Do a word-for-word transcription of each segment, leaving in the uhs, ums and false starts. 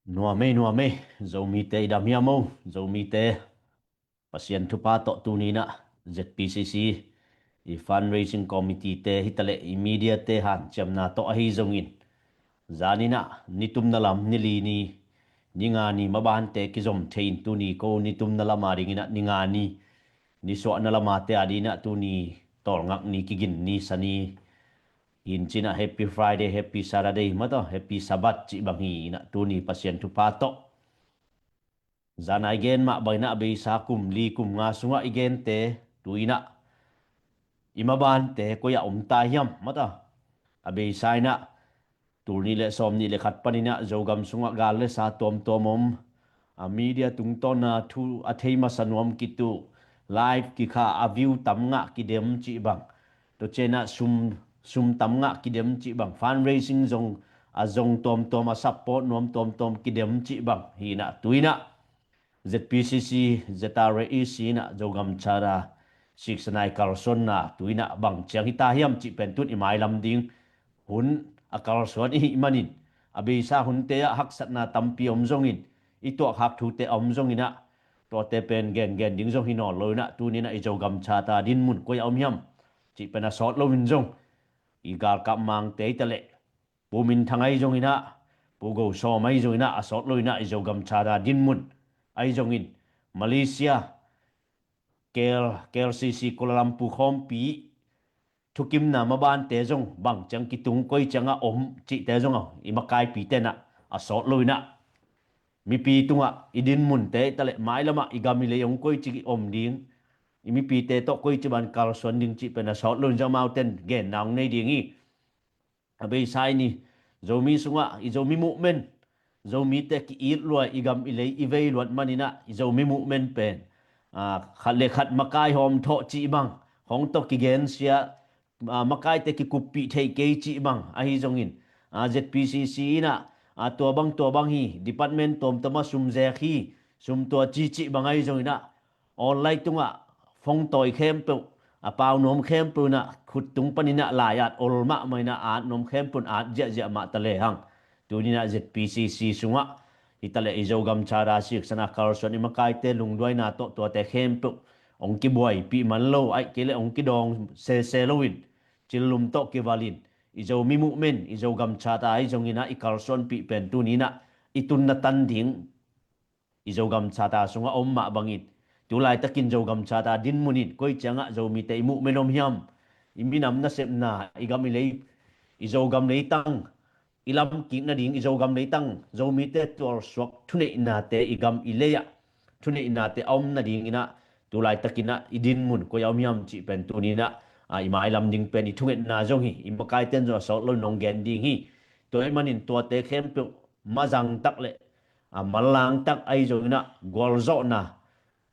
Nuam ei, nuam ei, Zomite i dam hiam o, Zomite. Pasian thupha tawh tuni-in ah Z P C C i fundraising committee te hitaleh i media te hanciamna tawh ahi zongin, zanin ah nitumna lam ni li ni, ni nga ni mabante kizom thei in tuni ko nitumna lam a dingin ah ni nga ni, ni suahna lam a te a dingin ah tuni tawlngak ni, kigin ni, sa ni, hi in cin ah Happy Friday, Happy Saturday, mataw Happy Sabbath cih bang hi in ah tuni Pasian thupha tawh zan a i gen mah bangin ah a beisa kum li kum nga sungah i gente tu-in ah i mabante koi ah om ta hiam, mataw a beisa in ah tul nih le sawm nih le khat panin ah Zogam sungah gal le sa tuamtuam om, a media tungtawn a thu a thei masa nuam kituh, live kikha a view tam ngah kidem cih bang, tua ciang ah sum, sum tam ngah kidem cih bang, fundraising zong a zong tuamtuam, a support nuam tuamtuam kidem cih bang hi in ah tu-in ah Z P C C, Z R A E C in ah Zogam Charter Sikh Sanai kalsuanna tu-in ah bang ciang hi ta hiam cih pen tun i mailam ding hun a kalsuan i hih manin, a beisa hunte ah haksatna tampi om zongin, i tuahkhak thute a om zongin ah, tuate pen gengen ding zong hi nawn lo in ah tuni-in ah i Zogam Charter dinmun koi ah om hiam cih pen a sawt loin zong, i galkap Mangte hitaleh Pu Min Thang ahi zongin ah, Pu Go Sawm ahi zongin ah, a sawt loin ah i Zogam Charter dinmun ahi zongin, Malaysia, K L, K L C C Kuala Lumpur khawmpi thukimna mabante zong bang ciang kitung, koi ciang ah om cihte zong a i makaipite in ah a sawt loin ah mipi tungah i dinmunte hitaleh mailam ah i gam i lei hong koi ci om ding, i mipite tawh koi ci bang kalsuan ding cih pen a sawt loin zong amaute in genna hong nei ding hi. A beisa in i Zomi sungah i Zomi movement, Zomite ki-it lua, i gam i lei i vei luat manin ah i Zomi movement pen, a, khat le khat makai hawm thawh cih bang, hong tawh kigensia, a, makaite kikuppih thei kei cih bang ahi zongin, a, Z P C C in ah, a, tua bang tua bang hi, department tuamtuam ah sum zek hi, sum tua ci cih bang ahi zongin ah, online tungah phone tawi khempeuh, a pau nuam khempeuh in ah khut tung panin ah lai at ol mahmah in ah at nuam khempeuh in at ziahziah mah ta lehang, tuni-in ah Z P C C sungah hitaleh i Zogam Charter Sikh Sanai kalsuan i makaite lungduaina tawh tuate khempeuh hong kibuaipih man lo, ahih kei leh hong kidawng sese loin, cillum tawh kivalin, i Zomi movement, i Zogam Charter ahi zongin ah i kalsuanpih pen tuni-in ah i tunna tan ding i Zogam Charter sungah om mah bangin, tu laitakin Zogam Charter dinmun in koi ciang ah Zomite i movement om hiam, i minam nasepna, i gam i lei, i Zogam leitang i lamkik nading, i Zogam leitang Zomite tualsuak thuneihnate i gam i lei ah thuneihnate a om nadingin ah tu laitakin ah i dinmun koi ah om hiam cih pen tuni-in ah, a, i mailam ding pen i thungetna zong hi. I makaite in zong a sawt loin hong gen ding hi. Tua ahih manin tuate khempeuh mazang tak le, a, manlang tak ahi zongin ah gualzawhna,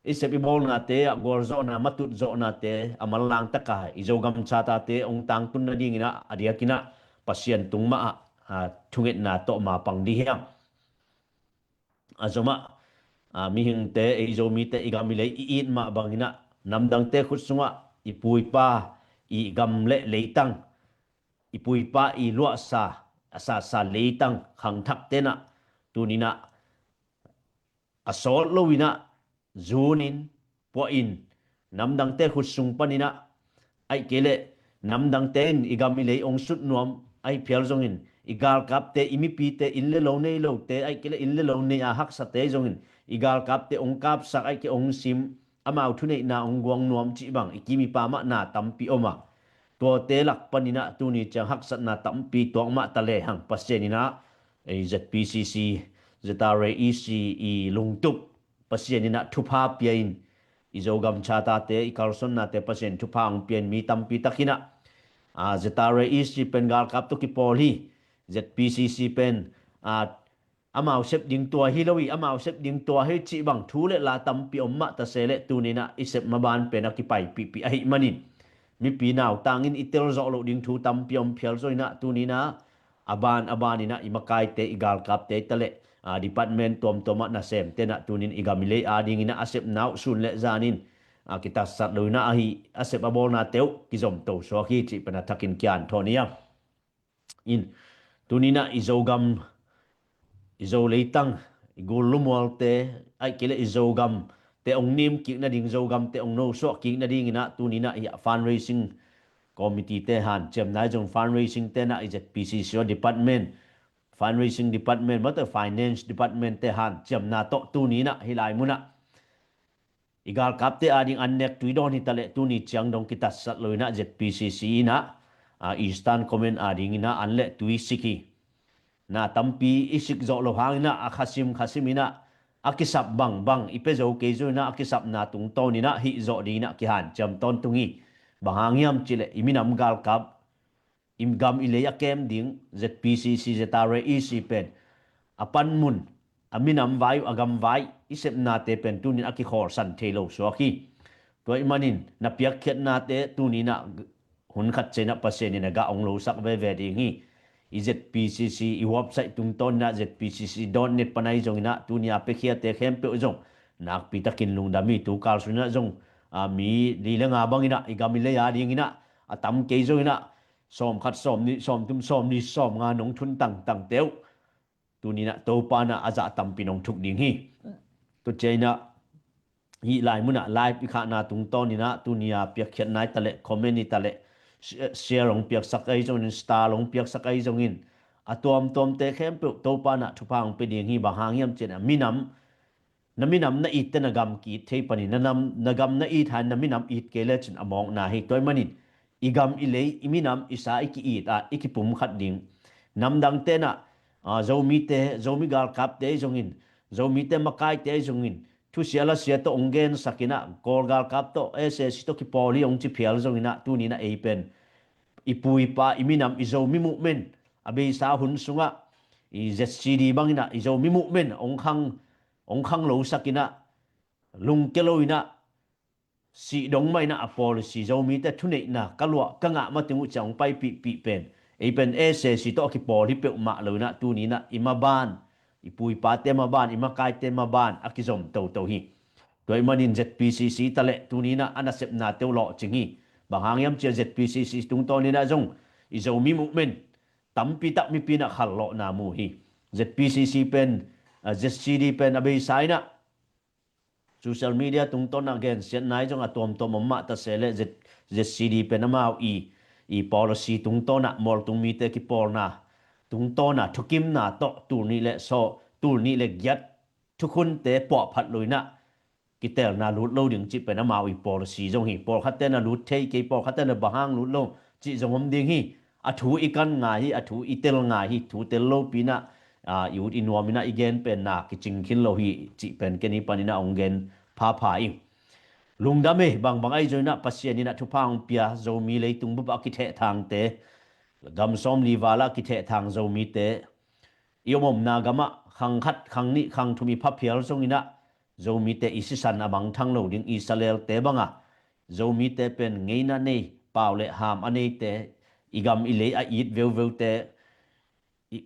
i sep i bawlnate ah gualzawhna, matutzawhnate a manlang tak a i Zogam Charter te hong tangtun nadingin ah a diakin ah Pasian tung mah ah, a, thungetna tawh mapang dih hiam. A zomah, a, mihingte, ei Zomite i gam i lei i it mah bangin ah namdangte khut sungah i pu i pa, i gam le leitang, i pu i pa i luahsa, a sasa leitang khangthakte in ah tuni-in ah a sawt loin ah zunin, puahin, namdangte khut sung panin ah, ahih kei leh namdangte in i gam i lei hong sut nuam ahi phial zongin, i galkapte, i mipite, inn le lo nei lote, ahih kei leh inn le lo nei a haksate zongin, i galkapte hong kapsak, ahih kei hong sim, amau thuneihna hong guang nuam cih bang i kim i pam ah na tampi om a, tuate lak panin ah tuni ciang haksatna tampi tuak mah ta lehang, Pasian in ah ei Z P C C, Z R A E C i lungtup, Pasian in ah thupha pia in, i Zogam Charter te i kalsuannate Pasian thupha hong pia in mi tampi tak in ah, a, Z R A E C pen galkap tawh kipawl hi, Z P C C pen, a, amau sep ding tua hi lo hi, amau sep ding tua hi cih bang thu le la tampi om mah ta se leh tuni-in ah i sep maban pen a kipaipihpih ahih manin, mipi nautangin i tel zawh loh ding thu tampi om phial zaw in ah tuni-in ah a ban a banin ah i makaite, i galkapte hitaleh, a, department tuamtuam ah nasemte in ah tuni-in i gam i lei a dingin ah a sepna uh sun le zanin, a, kitatsat loin ah ahi a sep a bawlnate uh kizomto suak hi cih pen a thakin kianthawn hi a. In, tuni-in ah i Zogam i Zo leitang, i gul lumualte, ahih kei leh i Zogam te ong nim kik nading, Zogam te ong nosuak kik nading inah tuni inah hi a fundraising committee te hanciamna i zong fundraising te inah i Z P C C department, fundraising department, mate finance department te hanciamna tawh tuni inah hi lai munah i galkapte ading an nek tui dawn hitaleh tuni ciang dong kitatsat lo inah Z P C C inah, a, Eastern Command ading inah an leh tui sik hi. Na tampi i sik zawh lo hang inah a khasim khasim inah a kisap bangbang i pia zo kei zo inah a kisapna tungtawn inah hih zawh ding inah kihanciam tawntung hi. Bang hang hiam cileh i minam galkap i gam i lei a kem ding Z P C C, Z R A E C pen a panmun, a minam vai uh, a gam vai i sepnate pen tunin a kikhawlsan thei lo suak hi. Tua ih manin na piakkhiatnate tuninah hun khat cianah Pasian in a gah ong losak veve ding hi. I Z P C C i website tungtawn inah Z P C C dot net pan ahi zong inah tuni a piakkhiate khempeuh zong nakpi takin lungdam hi. Tu kal sun inah zong, a, mi li le nga bang inah i gam i lei a ding inah a tam kei zong inah sawm khat, sawm nih, sawm thum, sawm li, sawm nga nong thun tangtang teuh. Tuni inah Topa inah a zah tampi nong thuk ding hi. Tua ciang inah hih lai munah live i khahna tungtawn inah tuni a piakkhiatna hitaleh, comment hitaleh, share ong piaksak ahi zongin, star ong piaksak ahi zongin, a tuamtuamte khempeuh Topa inah thupha ong pia ding hi. Bang hang hiam cian a minam na minam na itte na gam ki-it thei panin, na nam, na gam na it han na minam it kei lecin a mawkna hi. Tua ih manin i gam i lei, i minam i sa i ki-it a i kipumkhat ding. Namdang tenah, a, Zomite, Zomi galkapte ahi zongin, Zomite makaite ahi zongin, thusia lasia tawh ong gensak inah Kawl galkap tawh S A C tawh kipawl hi ong ci phial zong inah tuni inah ei pen i pu i pa, i minam, i Zomi movement a beisa hun sungah i Z C D bang inah i Zomi movement ong khang, ong khang losak inah lungkia lo inah sih dong mah inah a policy, Zomite thuneihna ka luah ka ngah mating uh ciang ong paipihpih pen ei pen S A C tawh a kipawl hi peuhmah lo inah tuni inah i maban, i pu i pate maban, i makaite maban a kizom toto hi. Tua ih manin Z P C C taleh tuni inah a nasepnate uh lawhcing hi. Bang hang hiam cia Z P C C tungtawn inah zong i Zomi movement tampi tak mipi inah khallawhna mu hi. Z P C C pen, a, Z C D pen a beisa inah social media tungtawn ah gensiatna ahi zong a tuamtuam om mah ta se leh Z-, Z C D pen amau i, i policy tungtawn ah mualtung mite kipawlna tungtawn ah thukimna tawh tul nih le saw, tul nih le giat thukhunte puahphat lo inah kitelna lut lo ding cih pen amau i policy zong hi. Pawlkhatte na lut thei kei, pawlkhatte na bang hang lut lo cih zong om ding hi. A thu i kan ngai hi, a thu i tel ngai hi, thu tel lopi inah, a, i ut i nuam inah i gen pen na kicing khin lo hi cih pen ken i pan inah ong gen phapha ing. Lungdam hi. Bangbang ahi zong inah Pasian inah thupha ong pia, Zomi leitung bup a kithehthangte, gam sawmli val a kithehthang Zomite, i om omna gamah khang khat, khang nih, khang thum i pha phial zong inah Zomite i sisan a mangthang lo ding Israelte banga Zomite pen ngeina nei, pau le ham a neite, i gam i lei a it veuveute, i,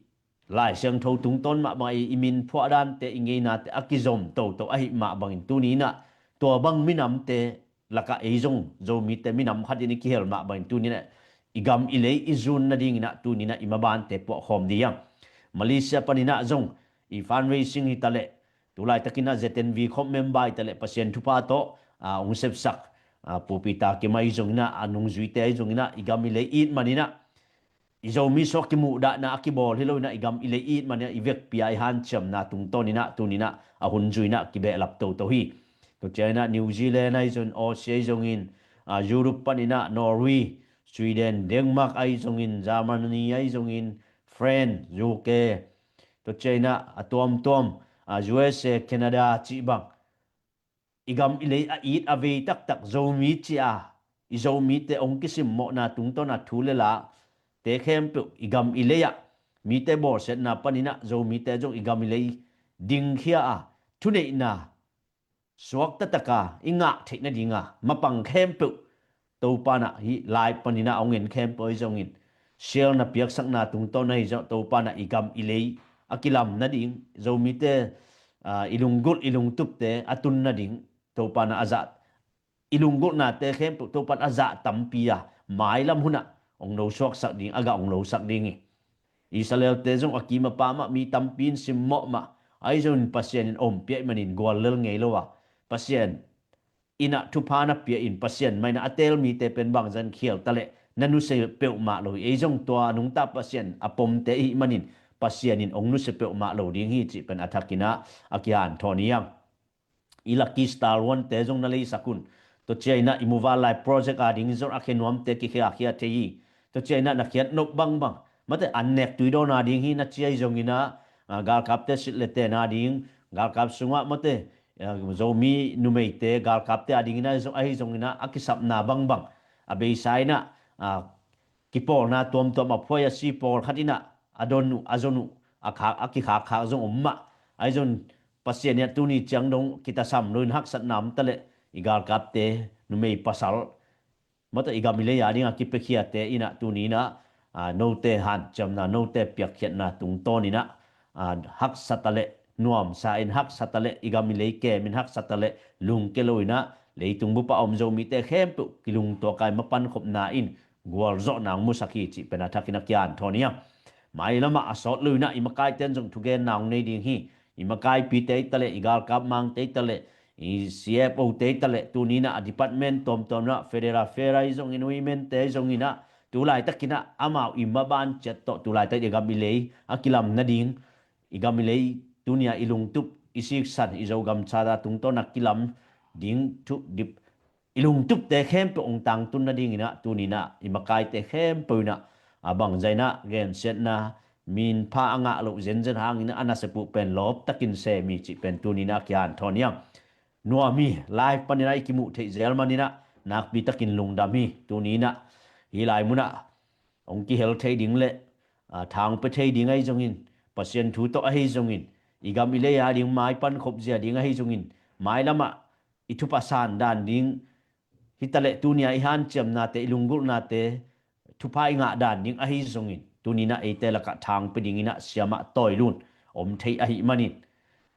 Lai Siangtho tungtawn mah bang i, i min phuah dante, i ngeinate a kizom toto ahih mah bangin tuni inah tua bang minamte lakah ei zong Zomite minam khat in i kihel mah bangin tuni inah i gam i lei i zun nading inah tuni inah i mabante puahkhawm ding hi. Malaysia pan inah zong i fundraising hitaleh, tu laitakin ah Z N V khop member hitaleh Pasian thupha tawh, a, ong sepsak, a, Pu Peter Kim ahi zong inah, a nungzuite ahi zong inah i gam i lei it man inah i Zomi suak kimuhdahna a kibawl hi lo inah i gam i lei it man inah i vekpi a i hanciamna tungtawn inah tuni inah a hun zui inah kibehlap toto hi. Tua ciang inah New Zealand ahi zong, Aussie ahi zongin, a, Europe pan inah Norway, Sweden, Denmark ahi zongin, Germany ahi zongin, France, U K, tua ciang inah a tuamtuam, a, U S A, Canada cih bang i gam i lei a it a vei taktak Zomi ci a i Zomite ong kisimmawhna tungtawn a thu le la te khempeuh i gam i lei ah mite bawlsiatna pan inah Zomite zong i gam i lei dingkhia a thuneihna suakta taka i ngah theih nadinga mapang khempeuh Topa inah hih lai pan inah ong en khempeuh ahi zongin share na piaksakna tungtawn ahi zong Topa inah i gam i lei a kilam nading, Zomite, a, i lunggulh i lungtupte a tun nading Topa inah a zah, i lunggulhnate khempeuh Topa inah a zah tampi a mailam hunah ong nosuaksak ding, a gah ong losak ding hi. Israel-te zong a kim a pam ah mi tampi in simmawh mah, ahi zongin Pasian in ompih ahih manin guallel ngei lo a, Pasian in ah thupha na pia in, Pasian mah in ah a teel mite pen bangzah in khial ta leh na nusia peuhmah lo hi. Ei zong tua nungta Pasian a pomte i hih manin Pasian in hong nusia peuhmah lo ding hi cih pen a thak in ah a kihanthawn hi hang. I Lucky Star One-te zong na leisak un. Tua ciang in ah i muvanlai project a ding zong a khe nuamte kikhiakhia thei hi. Tua ciang in ah na khiat nop bangbang, mate, an nek tui dawn a ding hi na ci ahi zongin ah, ah, galkapte sit le ten a ding, galkap sungah, mate, ah, Zomi numeite galkapte a dingin ah zong, ahi zongin ah a kisapna bangbang, a beisa in ah, ah, kipawlna tuamtuam a phuai a si pawlkhat in ah a don uh, a zon uh, a khak, a kikhakkhak zong om mah. Ahi zong Pasian in ah tuni ciang dong kitasam lo in haksatna om ta leh i galkapte numei pasal, mate, i gam i lei a ding a kipiakhiate in ah tuni in ah, ah, note hanciamna, note piakkhiatna tungtawn in ah, ah, haksa ta leh nuamsa in, haksa ta leh i gam i lei kem in, haksa ta leh lungke lo in ah leitung bup a om Zomite khempeuh kilungtuak a i mapankhopna in gualzawhna hong musak hi cih pen a thak in a kihanthawn hi hang. Mailam ah a sawt lo in ah i makaite in zong thugenna hong nei ding hi. I makaipite hi ta leh, i galkap mangte hi ta leh, i C F O-te hi ta leh, tuni in ah a department tuamtuam in ah, Federal Affairs ahi zongin, Women-te ahi zongin ah, tu laitak in ah amau i maban ciat tawh tu laitak i gam i lei a kilam nading, i gam i lei tuni a i lungtup, i siksan, i Zogam Charter tungtawn a kilam ding thu dip, i lungtupte khempeuh hong tangtun nading in ah tuni in ah i makaite khempeuh in ah, a, bangzah in ah gensiatna, minpha a ngah loh zenzen hangin ah a nasia puh pen lawptakin sem hi cih pen tuni in ah kihanthawn hi hang. Nuam hi, live panin ah i kimuh theih zel manin ah nakpitakin lungdam hi. Tuni in ah hih lai mun ah hong kihel thei ding leh, ah, tha hong pia thei ding ahi zongin, Pasian thu tawh ahi zongin, i gam i lei a ding maipan khop zia ding ahi zongin, mailam ah i thupha san dan ding hi ta leh, tuni a i hanciamnate, i lunggulhnate thupha i ngah dan ding ahi zongin, tuni in ah eite lakah tha hong pia ding in ah Siamah Tawi Lun om thei ahih manin,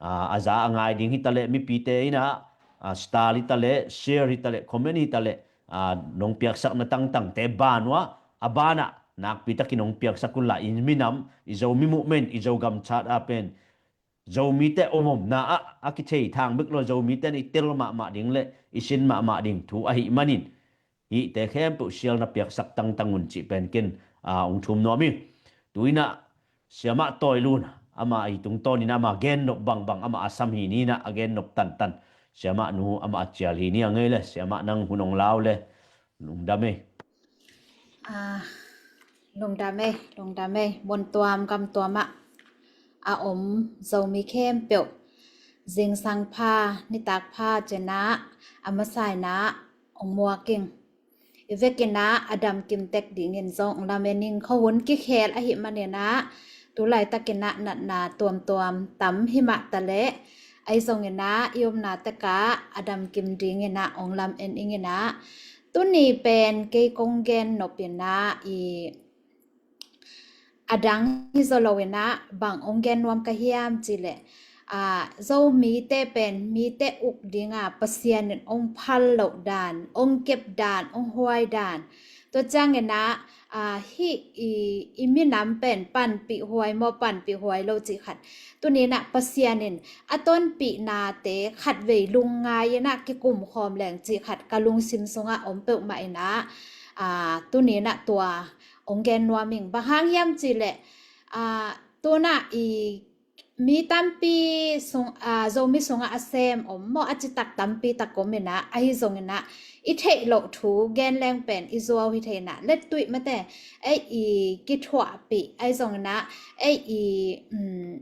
ah, a za a ngai ding hi ta leh, mipite in ah, ah, star hi ta leh, share hi ta leh, comment hi ta leh, ah, nong piaksakna tangtangte ban uh a, a ban ah nakpitakin hong piaksak un la, i minam, i Zomi movement, i Zogam Charter pen Zomite omomna ah a kithei thang bek lo, Zomite in i tel mahmah ding leh i sin mahmah ding thu ahih manin, hihte khempeuh sial na piaksak tangtang un cih pen ken, ah, hong thum nuam hi. Tu in ah Siamah Tawi Lun, amah i tungtawn in ah amah gennop bangbang, amah a sam hi ni in ah a gennop tantan, Siamah nu amah a cial hi ni a ngei leh, Siamah nang hun hong lau leh. Lungdam ei. Ah, lungdam ei, lungdam ei. Muntuam gamtuam ah a om Zomi khempeuh zingsang pha, nitak pha ci-in ah a masa in ah hong muak ing. I vekin ah a damkim tek dingin zong lamen ing. Khuahun kikhel ahih manin ah tu laitak in ah natna tuamtuam tam hi mah ta leh, ahi zongin ah i omna tek ah a damkim dingin ah hong lamen ing in ah, tuni pen kei kong gennop in ah i a dang hi zaw lo in ah bang hong gen nuam ka hiam cih leh, ah, Zomite pen mite uk ding a Pasian in hong phal loh dan, hong kep dan, hong huai dan. Tua ciangin ah, ah, hih i, i minam pen panpih huai maw, panpih huai lo cih khat, tuni in ah Pasian in a tonpihnate khatvei lungngai in ah kikum khawm leng cih khat ka lungsim sungah om peuhmah in ah, ah, tuni in ah tua hong gen nuam ing. Bang hang hiam cih leh, ah, tu in ah i mi tampi sung, ah, Zomi sungah a sem om maw, a citak tampi tak om in ah, ahi zongin ah i theih loh thu gen leng pen i zuau hi thei in ah, lettuih mate, ei i kithuahpih, ahi zongin ah ei i, um,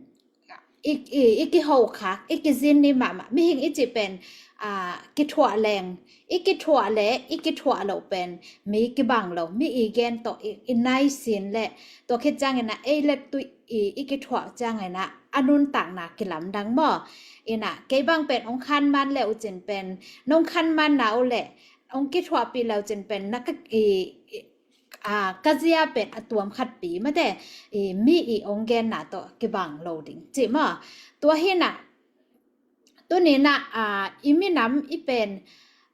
i, i, i kihokhak, i kizin ni mahmah. Mihing i cih pen, ah, kithuah leng, i kithuah leh i kithuah loh pen mi kibang lo, mi i gen tawh i, i naisin leh, tua khit ciangin ah ei lettuih i, i kithuah ciangin ah a nuntakna kilamdang maw. In ah kei bang pen hong khanman le uh cin pen, nong khanman na uh leh hong kithuahpih le uh cin pen na ka, i, i, ah, ka zia pen a tuam khatpi mate, i, mi i hong genna tawh kibang lo ding cih maw. Tua hi in ah tuni in ah, ah, i minam i pen,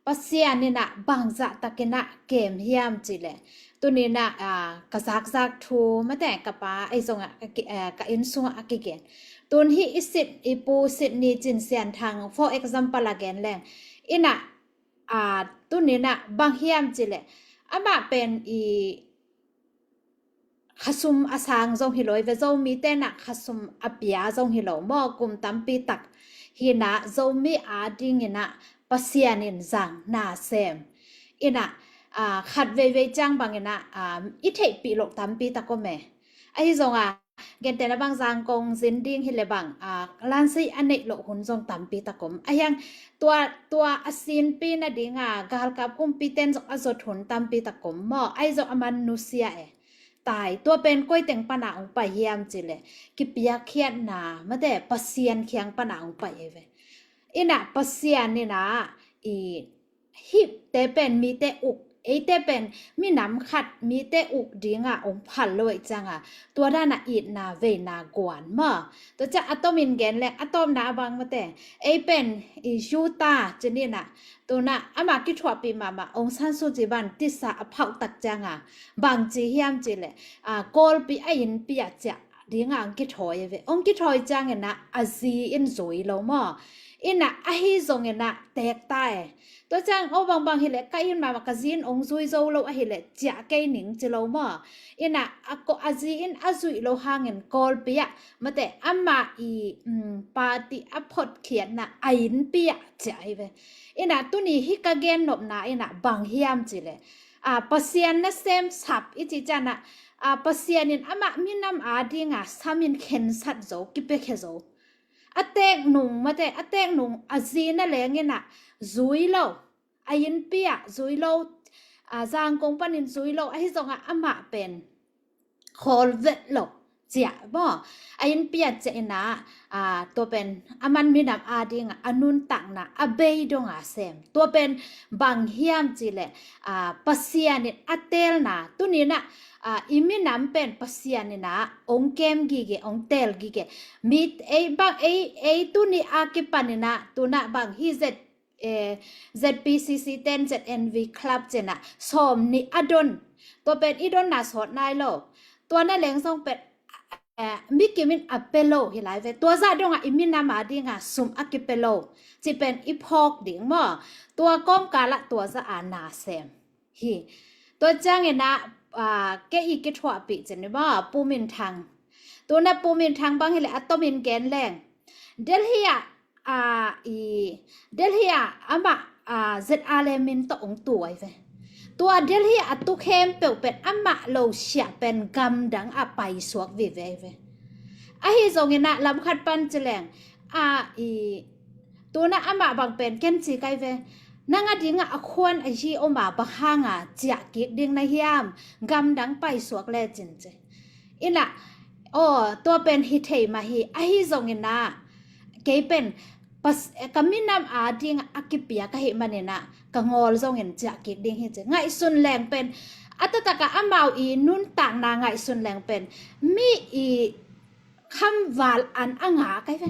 Pasian in ah bangzah takin ah kem hiam cih leh, tuni in ah, ah, ka zakzak thu mate, ka pa ei zong ah ka ki-, eh, ka inn sungah a kigen. Tun hih i sit, i Pu Sit Ni Cin Sian Thang, for example a gen leng, in ah, ah, tuni in ah bang hiam cih leh, amah pen i khasum a sang zong hi lo hi ve, Zomite in ah khasum a pia zong hi lo maw, kum tampi tak hi in ah Zomi ading in ah Pasian in zang na sem in ah, ah, khat veivei ciang bang in ah, ah, i theihpih loh tampi tak om e. Ahi zong a, gentehna bang Zangkong zin ding hi leh bang, ah, lansei a neih loh hun zong tampi tak om. Ahi hang tua, tua a sinpi nading a galkap kumpite in zong a zot hun tampi tak om maw. Ahi zong a man nusia e. Tai, tua pen koi teng pan a hong pai hiam cih leh, kipiakkhiatna mate, Pasian kiang pan a hong pai hi ve. In ah Pasian in ah i hihte pen mite uk, eite pen minam khat mite uk ding a hong phal lo ahih ciang a, tua dan a itna veina guan maw. Tua ciang a tomin gen leng, a tawpna a bang mate, ei pen i Utah ci ni in ah, tu in ah amah kithuahpih mahmah Aung San Suu Kyi bang tisa a phauh tak ciang a, bang ci hiam cih leh, ah, Kawlpi a innpi ah ciah ding a hong kithawi hi ve. Hong kithawi ciang in ah a zi in zui lo maw. In ah ahi zong in ah teek ta e. Tua ciang, aw, bangbang hi leh ka inn mahmah ka zi in hong zui zo lo ahih leh ciah kei ning ci lo maw. In ah a ko-, a zi in a zuih loh hangin Kawlpi ah mate, amah i, um, party a photkhiatna a innpi ah ciah hi ve. In ah tuni hih ka gennopna in ah bang hiam cih leh, ah, Pasian nasem sap i cih ciang a, ah, Pasian in amah minam ading a sam in khensat zo, kipiakhia zo. A teek nung mate, a teek nung a zi na leng in ah zui lo, a innpi ah zui lo, ah, Zangkong panin zui lo, ahi zong a amah pen khawl vet lo ciah maw. A innpi ah ciah in ah, ah, tua pen a man minam ading a, a nuntakna a bei dong a sem. Tua pen bang hiam cih leh, ah, Pasian in a teelna, tuni in ah, ah, i minam pen Pasian in ah hong kem gige, hong teel gige. Mi, ei bang, ei, ei tuni a kipan in ah, tu in ah bang hi Z, eh, Z P C C ten, Z N V Club ci in ah sawm nih a don. Tua pen i donna sawt nai lo. Tua na leng zong pen, eh, mi kim in a pia lo hi lai ve. Tua zah dong a i minam ading a sum a kipia lo cih pen i phawk ding maw. Tua kawmkal ah tua zah a na sem hi. Tua ciang in ah, ah, kei i kithuahpih ci ni maw, Pu Min Thang. Tu in ah Pu Min Thang bang hi leh a tomin gen leng, Delhi ah, ah, i, Delhi ah amah, ah, Z R A min tawh hong tu ahi ve. Tua Delhi ah a tu khempeuh pen amah lo siah pen gamdang ah paisuak vive ahi ve. Ahi zong in ah lam khat pan ci leng, ah, i, tu in ah amah bang pen ken ci kai ve. Nang ading a a khuan a hi om a, bang hang a ciah kik ding na hiam, gamdang paisuak lecin ci. In ah, aw, tua pen hi thei mah hi, ahi zong in ah, kei pen, pas-, ka minam ading a kipia ka hih man in ah, ka ngawl zong in ciah kik ding hi ci. Ngaihsun leng pen, a taktak a amau i nuntakna ngaihsun leng pen, mi i khamval an a ngak ahi ve.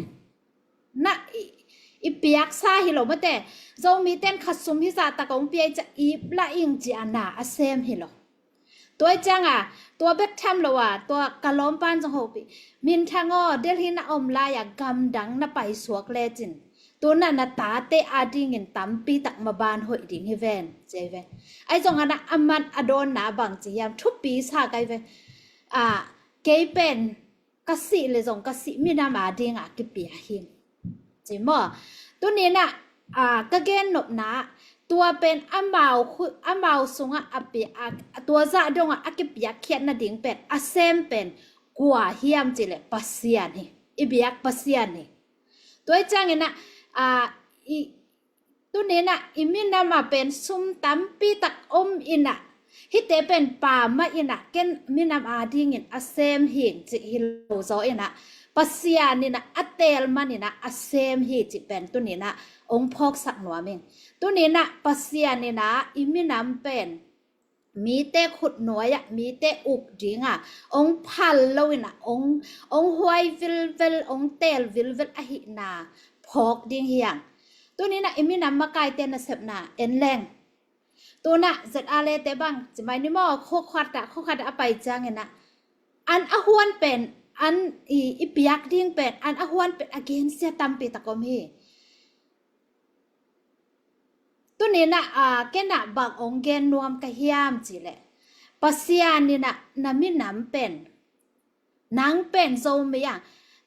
Na i, i piaksa hi lo mate. Zomite in khasum hi zah tak hong pia i ciah ip lah ing ci a na a sem hi lo. Tua ciang a, tua bek tham lo a, tua ka lawmpa in zong hopih. Min Thang aw, Delhi na om lai a gamdang na paisuak lecin, tu in ah na tate ading in tampi tak maban hoih ding hi ven, ci ahi ve. Ahi zong in ah a man a dawnna bang ci hiam, thupi sa kai ve. Ah, kei pen ka sih leh zong ka sih minam ading a kipia hi, ci maw. Tuni in ah, ah, ka gennopna, tua pen amau khu-, amau sung ah a pia, ah, tua zah dong ah a kipiakkhiat nading pen, a sem pen kua hiam cih leh Pasian hi, i biak Pasian hi. Tua ciang in ah, ah, i, tuni in ah i minam ah pen sum tampi tak om in ah, hihte pen pamah in ah, ken minam ading in a sem hing cih hi lo zaw in ah, Pasian in ah a teel man in ah a sem hi cih pen tuni in ah hong phawksak nuam ing. Tuni in ah Pasian in ah i minam pen mite khutnuai ah, mite uk ding a hong phal lo in ah, hong, hong huai vilvel, hong teel vilvel ahihna phawk ding hi hang. Tuni-in ah i minam makaite nasepna en leng. Tu-in ah Z R A te bang ci mai ni maw, khua khat ah, khua khat ah a pai ciangin ah an a huan pen, an i, i piak ding pen, an a huan pen a gensia tampi tak om hi. Tuni-in ah, a, ken ah bang ong gen nuam ka hiam cih leh, Pasian in ah na minam pen, nang pen Zomi a,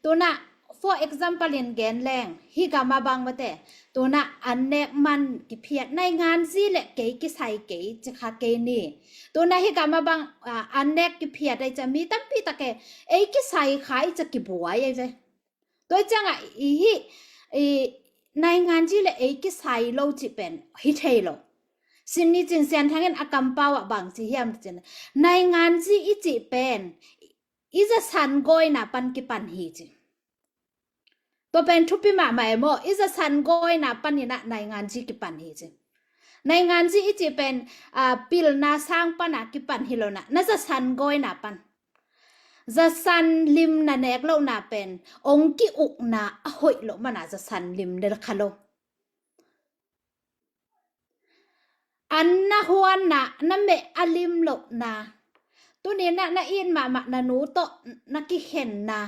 tu-in ah, for example in gen leng, hih gam ah bang mate, tu-in ah an nek man kiphiat, nainganzi le kei kisai kei ci kha kei ni. Tu-in ah hih gam ah bang, a, an nek kiphiat ai ci a, mi tampi tak e, ei kisai kha ai ci a kibuai ai ve. Tua ciang ah i hih, i nainganzi le ei kisai lo cih pen hi thei lo. Sin ni cin Sian Thang in a kampau ah bang ci hiam cin, nainganzi i cih pen i zasan gawina pan kipan hi ci. Tua pen thupi mahmah e maw, i zasan gawina panin ah nainganzi kipan hi ci. Nainganzi i cih pen, a, pilna sang pan ah kipan hi lo-in ah, na zasan gawina pan. Zasan lim na nek lohna pen ong ki-ukna a hoih loh man ah zasan lim ne kha lo. An na huanna, na meh a lim lohna. Tuni-in ah na it mahmah na nu tawh na kikhenna.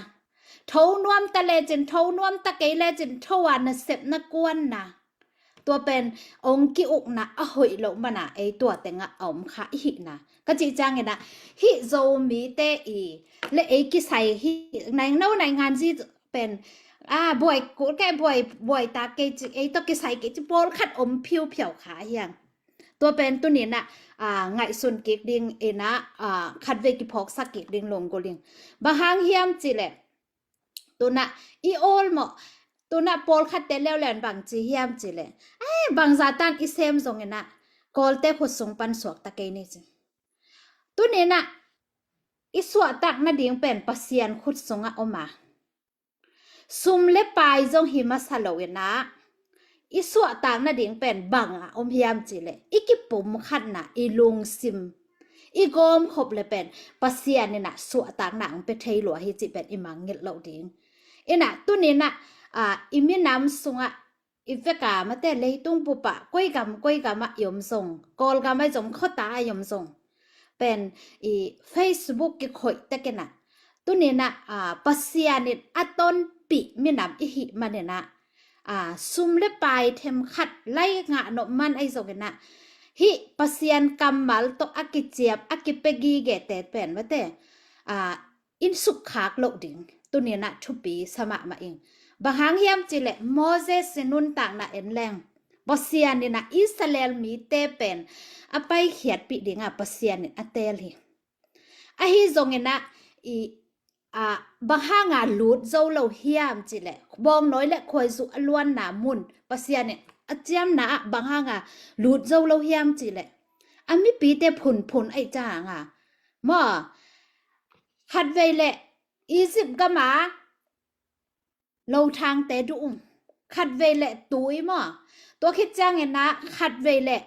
Tho nuam ta lecin, tho nuam ta kei lecin, tho a nasep na kuanna. Tua pen ong ki-ukna a hoih loh man ah ei tua teng ah a om kha i hihna. Ka cih ciangin ah hih Zomite i le ei kisai hi, naino nainganzi pen, a, buai kul kei, buai, buai ta kei ci, ei tawh kisai kei ci pawlkhat om phiuphiau kha hiang. Tua pen tuni-in ah, a, ngaihsun kik dingin ah, a, khatvei kiphawksak kik ding lunggulh ing. Bang hang hiam cih leh, tu-in ah i awl maw, tu-in ah pawlkhatte leuleu in bang ci hiam cih leh, ai, bangzah tan i sem zongin ah Kawlte khut sung pan suakta kei ni ci. Tuni-in ah i suahtak nading pen Pasian khut sungah om a, sum le pai zong hi masa lo-in ah i suahtak nading pen bang ah om hiam cih leh, i kipumkhatna, i lungsim, i gawmkhop le pen Pasian in ah suahtakna ong pia thei lua hi cih pen i mangngilh loh ding. In ah tuni-in ah, a, i minam sungah, i vek a mate, leitung bup ah koi gam koi gam ah i om zong, Kawlgam ah i zong, khuata ah i om zong, pen i Facebook kikhoih tek in ah, tuni-in ah, a, Pasian in a tonpih minam i hih manin ah, a, sum le pai themkhat lai ngah nop man ahi zongin ah, hih Pasian kammal tawh a kiciam, a kipia gigete pen mate, a, in sukkhak loh ding tuni-in ah thupi sa mahmah ing. Bang hang hiam cih leh Moses i nuntakna en leng, Pasian in ah Israel mite pen a paikhiatpih ding ah Pasian in a teel hi. Ahi zongin ah i, a, bang hang a lut zo lo hiam cih leh, bawngnawi le khuaizu a luanna mun Pasian in a ciamna ah bang hang a lut zo lo hiam cih leh, a mipite phunphun ahi ciang a maw, khatvei leh Egypt gam a lothangte duh ung, khatvei leh tui maw, tua khit ciangin ah khatvei leh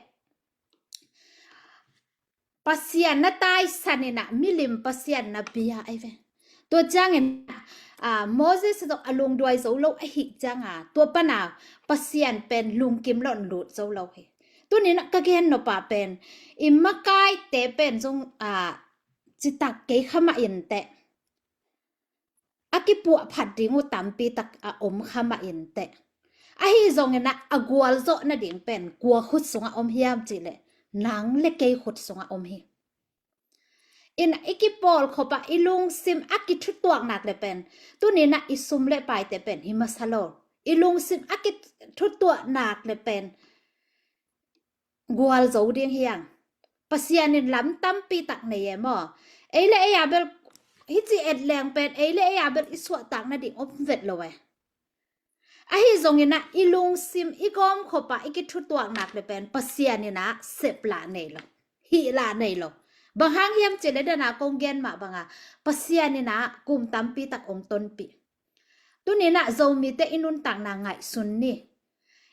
Pasian na taisan in ah milim pasian na bia ahi ve. Tua ciangin ah, a, Moses tawh a lungduai zo lo ahih ciang a, tua pan a Pasian pen lungkim lo in lut zo lo hi. Tuni-in ah ka gen nop a pen, i makaite pen zong, a, citak kei kha mah inteh, a kipuahphat ding uh tampi tak a om kha mah inteh, ahi zongin ah a gualzawh nading pen kua khut sungah om hiam cih leh, nang le kei khut sungah om hi. In ah i kipawlkhop ah i lungsim a kithutuak nak le pen, tuni-in ah i sum le paite pen hi masa lo, i lungsim a kithutuak nak le pen gualzo ding hiang. Pasian in lam tampi tak nei e maw. Ei le ei a bel, hih ci et leng pen ei le ei a bel i suahtak nading om vet lo e. Ahi zongin ah i lungsim, i gawmkhop ah i kithutuak nak le pen Pasian in ah sep lah nei lo, hih lah nei lo. Bang hang hiam cih leh, dan a kong gen mah bang a, Pasian in ah kum tampi tak ong tonpih. Tuni-in ah Zomite i nuntakna ngaihsun ni.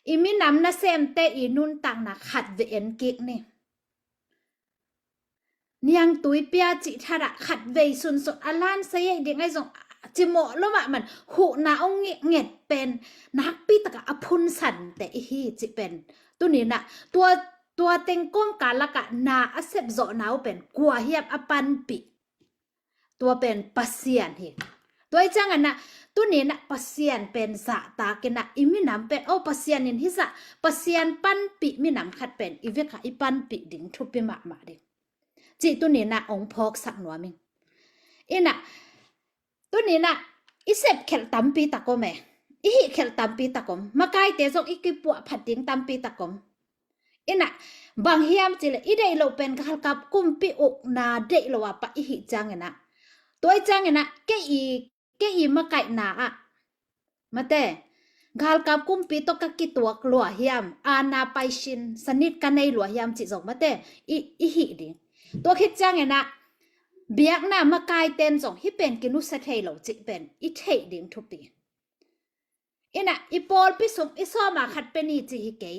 I minam nasemte i nuntakna khatvei en kik ni. Niangtui pia cih thadah khatvei sunsun a lansai ei ding ahi zong, cimawh lo mahmah, huhna hong nget pen nakpi takah a phunsan te i hi cih pen. Tuni-in ah tua, tua teng kawmkal lakah na a sepzawhna uh pen kua hiam a panpih? Tua pen Pasian hi. Tua hi ciangin ah tuni-in ah Pasian pen zahtak in ah i minam pen, oh, Pasian in hih zah, Pasian panpih minam khat pen i vekah i panpih ding thupi mahmah ding cih tuni-in ah hong phawksak nuam ing. In ah tuni-in ah i sepkhelh tampi tak om e. I hihkhelh tampi tak om. Makaite zong i kipuahphat ding tampi tak om. In ah bang hiam cih leh i deih loh pen galkap kumpi ukna deih lo a pah i hih ciangin ah, tua hi ciangin ah kei i, kei i makaihna ah, mate, galkap kumpi tawh ka kituak lua hiam, aana paisin sanit ka nei lua hiam cih zong, mate, i, i hih ding. Tua khit ciangin ah biakna makaite in zong hih pen kinusia thei lo cih pen i theih ding thupi. In ah i pawlpi sung i sawma khat pen i ci hi kei.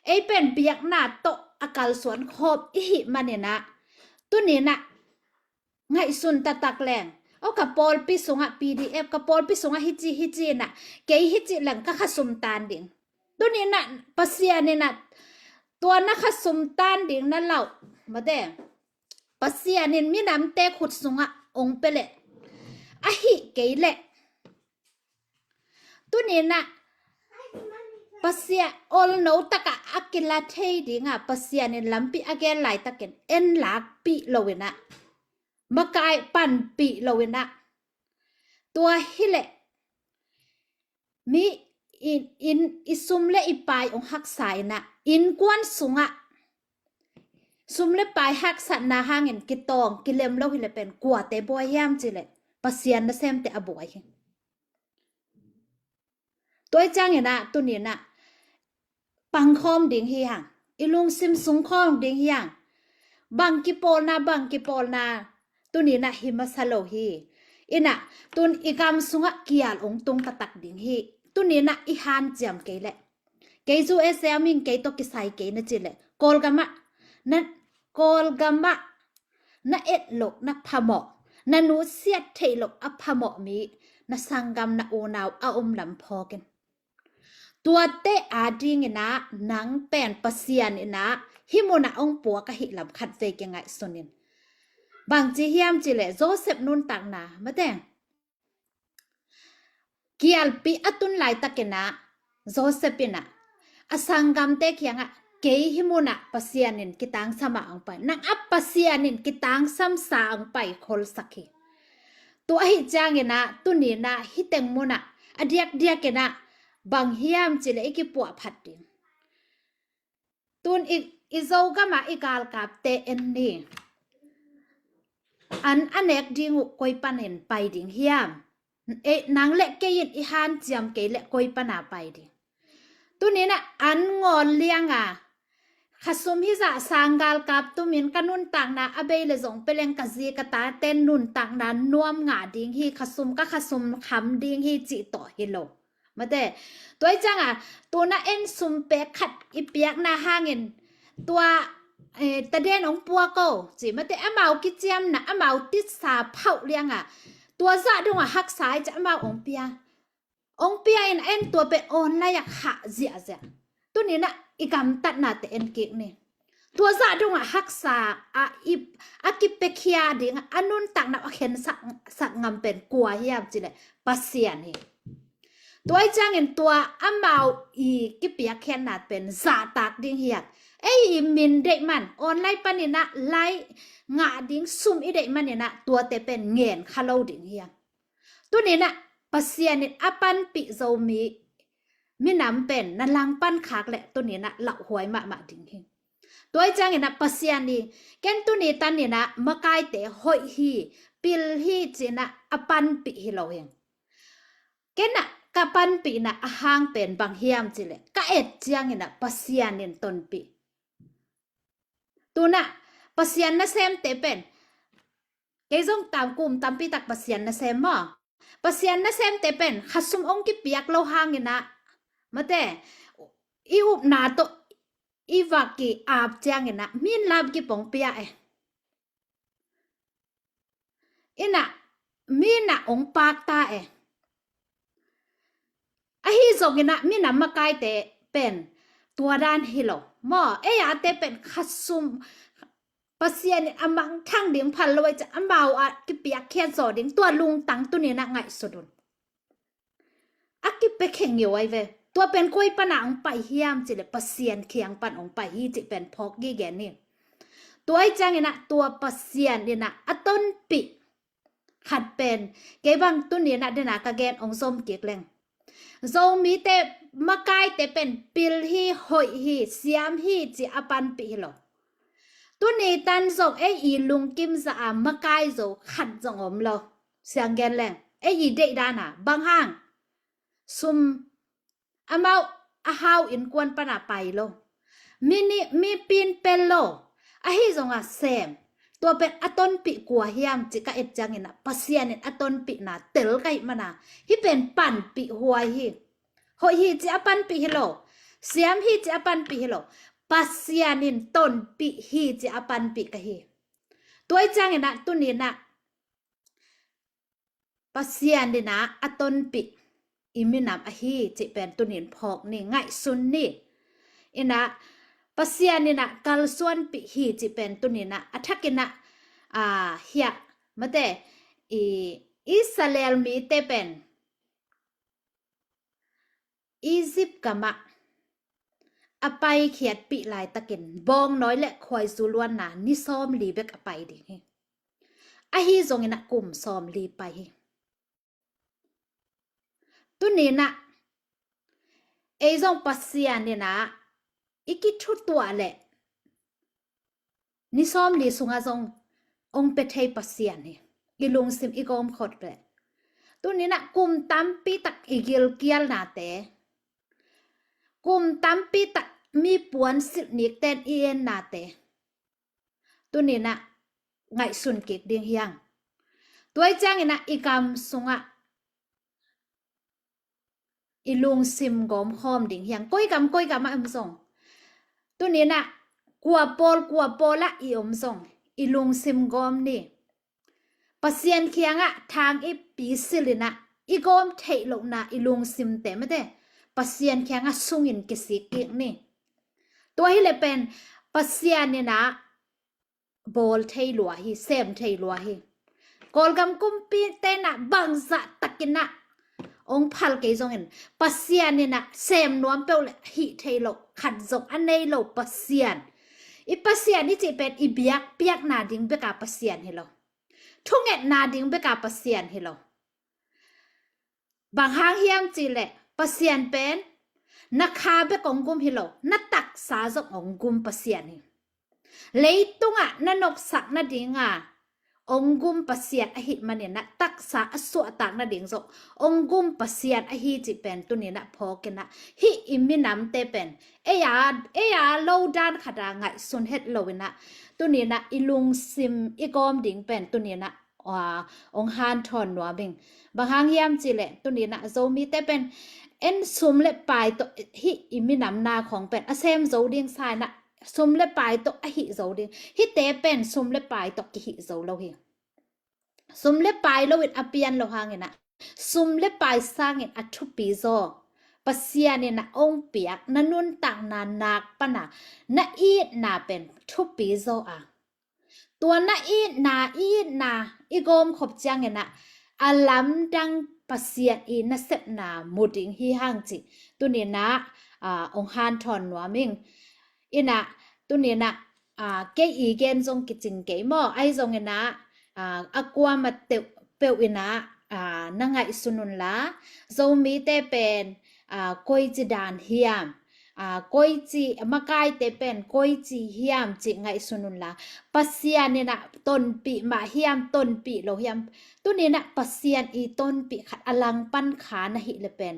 Ei pen biakna tawh a kalsuan khawm i hih manin ah tuni-in ah ngaihsun taktak leng, oh, ka pawlpi sungah P D F, ka pawlpi sungah hici hici in ah, kei hici leng ka khasum tan ding. Tuni-in ah Pasian in ah tua na khasum tan ding na lauh, mate, Pasian in minamte khut sungah hong pia leh, ahih kei leh tuni-in ah Pasian olno takah a kila thei ding a, Pasian in lampi a gen laitakin en lakpih lo-in ah, makai panpih lo-in ah, tua hi leh mi in, in i sum le i pai hong haksa in ah, innkuan sungah sum le pai haksatna hangin kitawng kilem lo hi leh pen kuate buai hiam cih leh Pasian nasemte a buai hi. Tua hi ciangin ah tuni-in ah pangkhawm ding hi hang, i lungsim sungkhawm ding hi hang. Bang kipawlna, bang kipawlna tuni-in ah hi masa lo hi. In ah tun i gam sungah kial hong tung taktak ding hi. Tuni-in ah i hanciam kei leh, kei U S A a ming kei tawh kisai kei na cih leh, Kawlgam ah na, Kawlgam ah na et loh na phamawh, na nusiat theih loh a phamawh mi, na sanggam, na unau a om lam phawk in. Tuate adingin ah nang pen Pasian in ah hih munah hong puak ahih lam khatvei kingaihsun in. Bangci hiam cih leh Joseph nuntakna, mate, kialpi a tun laitakin ah Joseph in ah a sanggamte kiangah, kei hih munah Pasian in kitangsam a hong pai, nang a Pasian in kitangsamsa hong pai kholsak hi. Tua ahih ciangin ah tuni-in ah hih teng munah a diakdiakin ah bang hiam cih leh i kipuahphat ding. Tun i, i Zogam ah i galkapte en ni. An a nek ding uh koi panin pai ding hiam? E, nang le kei in i hanciam kei leh koi pana pai ding? Tuni-in ah an ngawl liang a, khasum hih zah sang galkap tumin ka nuntakna a bei leh zong pia leng ka zi ka tate'n nuntakna nuam ngah ding hi, khasum, ka khasum kham ding hi cih tawh hi lo. Mate, tua hi ciangah tu-in ah en sum pek khat i piakna hangin tua, eh, taden hong puak o ci, mate, amau kiciamna, amau titsa phauh liangah tua zah dongah haksa hi ciah amau hong pia. Hong pia in en tua pen online ah khah ziahziah. Tuni-in ah i gamtatnate en kik ni. Tua zah dongah haksa a i, a kipiakhia ding a nuntakna a khensak, sak ngam pen kua hiam cih leh Pasian hi. Tua hi ciangin tua amau i kipiakkhiatna pen zahtak ding hi a, ei i min deih man, online panin ah like ngah ding sum i deih manin ah tuate pen ngen kha lo ding hi a. Tuni-in ah Pasian in a panpih zo mi, minam pen na langpan khak leh tuni-in ah lauhuai mahmah ding hi. Tua hi ciangin ah Pasian in ken tuni tanin ah makaite hoih hi, pil hi ci-in ah a panpih hi lo hi. Ken ah ka panpihna a hang pen bang hiam cih leh ka et ciangin ah Pasian in tonpih. Tu-in ah Pasian nasemte pen, kei zong tam kum tampi tak Pasian nasem maw? Pasian nasemte pen khasum hong kipiak lo hangin ah, mate, i upna tawh i va ki-ap ciangin ah min lam kipong pia e. In ah mi in ah hong paak ta e. Ahi zongin ah minam makaite pen tua dan hi lo maw. Ei ate pen khasum, Pasian in a mangthang ding phal lo ai ciah amau a kipiakkhiat zaw ding tua lungtang tuni in ah ngaihsut un. A kipia khe ngeu ai ve. Tua pen koi pan ah hong pai hiam cih leh Pasian kiang pan hong pai hi cih pen phawk gige ni. Tua ahih ciangin ah tua Pasian in ah a tonpih khat pen, kei bang tuni in ah den a ka gen hong zom kik leng, Zomite makaite pen pil hi, hoih hi, siam hi cih a panpih hi lo. Tuni tan zong ei i lungkim zah a makai zo khat zong om lo. Siang gen leng ei i deih dan a bang hang, sum, amau a hau innkuan pan a pai lo, mi ni, mi pin pel lo. Ahi zong a sem, tua pen a tonpih kua hiam cih ka et ciangin ah Pasian in a tonpihna tel ka hih man a, hih pen panpih huai hi. Hoih hi cih a panpih hi lo, siam hi cih a panpih hi lo, Pasian in tonpih hi cih a panpih ka hi. Tua ahih ciangin ah tuni in ah Pasian in ah a tonpih i minam ahi cih pen tuni in phawk ni, ngaihsun ni. In ah Pasian in ah kalsuanpih hi cih pen tuni in ah a thak in ah, a, hiah, mate, i Israel mite pen Egypt gam ah a paikhiatpih laitakin bawngnawi le khuaizu luanna ni sawmli bek a pai ding hi. Ahi zongin ah kum sawmli pai hi. Tuni in ah ei zong Pasian in ah i kithutuah leh ni sawmli sungah zong hong pia thei Pasian hi. I lungsim i gawmkhop leh tuni in ah kum tampi tak i gilkialnate, kum tampi tak mi puansilh nikten i ennate tuni in ah ngaihsun kik ding hi hang. Tua ahih ciangin ah i kam sungah i lungsim gawmkhawm ding hi hang. Koi kam, koi kam ah om zong, tuni in ah kua pawl, kua pawl ah i om zong i lungsim gawm ni. Pasian kiangah thang i pisil in ah i gawm theih lohna i lungsimte mate Pasian kiangah sungin kisik kik ni. Tua hi leh pen Pasian in ah bawl thei lua hi, sem thei lua hi. Kawlgam kumpite in ah bangzah takin ah hong phal kei zongin Pasian in ah sem nuam peuh le hih thei lo, khat zong a nei lo Pasian. I Pasian i cih pen i biakpiakna ding bek a Pasian hi lo, thungetna ding bek a Pasian hi lo. Bang hang hiam cih leh Pasian pen na kha bek hong gum hi lo, na taksa zong hong gum Pasian hi. Leitungah na nopsak nading a hong gum Pasian ahih manin ah taksa a suahtak nading zong hong gum Pasian ahi cih pen tuni in ah phawk in ah hih i minamte pen ei a, ei a lo dan khat a ngaihsun het lo in ah tuni in ah i lungsim i gawm ding pen tuni in ah, aa, hong hanthawn nuam ing. Bang hang hiam cih leh tuni in ah Zomite pen en sum le pai tawh hih i minam na khawng pen a sem zo ding sa in ah sum le pai tawh a hih zo ding. Hihte pen sum le pai tawh kihih zo lo hi. Sum le pai lo in a pian lo hangin ah sum le pai sangin a thupi zaw Pasian in ah hong piak na nuntakna nak pan a na itna pen thupi zaw a, tua na itna, i itna i gawmkhop ciangin ah a lamdang Pasian i nasepna mu ding hi hang cih tuni in ah, aa, hong hanthawn nuam ing. In ah tuni in ah, aa, kei i gen zong kicing kei maw, ahi zongin ah, aa, a kuamah teuh peuh in ah, aa, na ngaihsun un la, Zomite pen, aa, koici dan hiam, aa, koici, makaite pen koici hiam cih ngaihsun un la, Pasian in ah tonpih mah hiam, tonpih lo hiam, tuni in ah Pasian i tonpih khat a langpan kha na hih leh pen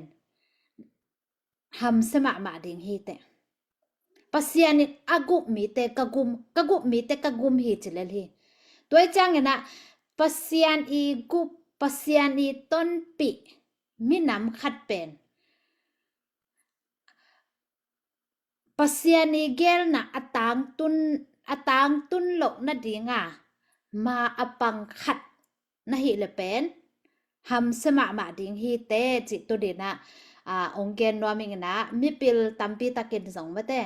hamsia mahmah ding hi teh. Pasian in a gum mite ka gum, ka gum mite ka gum hi ci lel hi. Tua ahih ciangin ah Pasian i gum, Pasian i tonpih minam khat pen Pasian i geelna a tangtun, a tangtun loh nading a ma a pang khat na hih le pen hamsia mahmah ding hi te cih tu-in ah, aa, ong gen nuam ing in ah, mipil tampi takin zong mate,